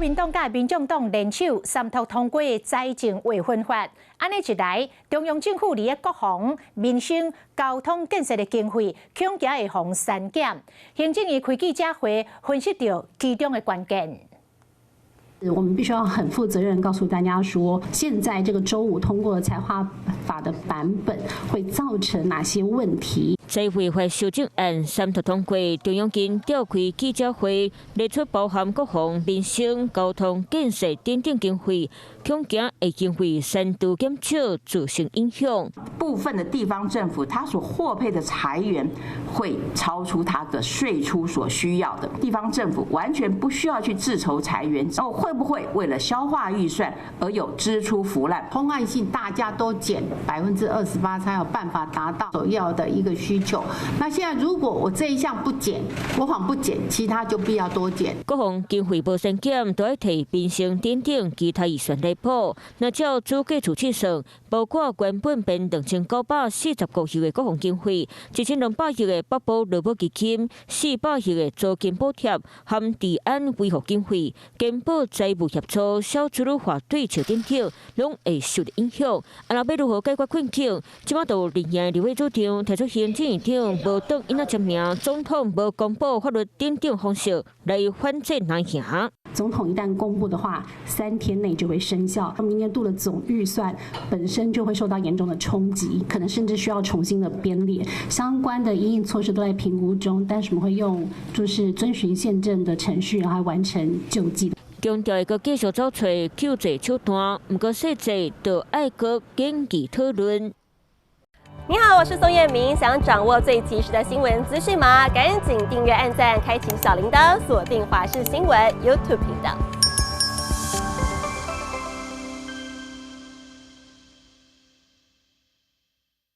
民黨佮民眾黨聯手三讀通過財政劃分法，按呢一來，中央政府佇咧國防、民生、交通建設的經費，恐驚會予刪減。行政院開記者會分析著其中的關鍵。我們必須要很負責任告訴大家說，現在這個週五通過的財劃法的版本會造成哪些問題？財劃法修正案三讀通過，中央今召開記者會，列出包含國防、民生、交通建設等等經費，恐驚會經費三度減少，造成影響。部分的地方政府，它所獲配的財源會超出它的稅出所需要的，地方政府完全不需要去自籌財源，哦，會不會為了消化預算而有支出浮濫？通案性大家都減28%才有辦法達到所要的一個需求。那現在如果我這一項不減，國防不減，其他就必要多減。國防經費無削減，都愛提民生等等其他預算來補。若照主計處試算，包括原本編2945億的國防經費，1200億的北部勞保基金，400億的租金補貼，含治安維護經費、健保財務協助、少子女化對策等等，攏會受到影響。啊，若欲如何解決困境？這擺就陣營立委主張提出行政院長無當印仔簽名，總統無公布法律等等方式來反制難行。總統一旦公布的話，3天內就會生效。明年度的總預算本身就會受到嚴重的衝擊，可能甚至需要重新的編列。相關的因應措施都在評估中，但是我們會用就是遵循憲政的程序，然後完成救濟。強調會閣繼續走揣救濟手段，毋過細節就愛閣研議討論。你好，我是宋燕明，想掌握最及時的新聞資訊嗎？趕緊訂閱、按讚、開啟小鈴鐺，鎖定華視新聞 YouTube 頻道。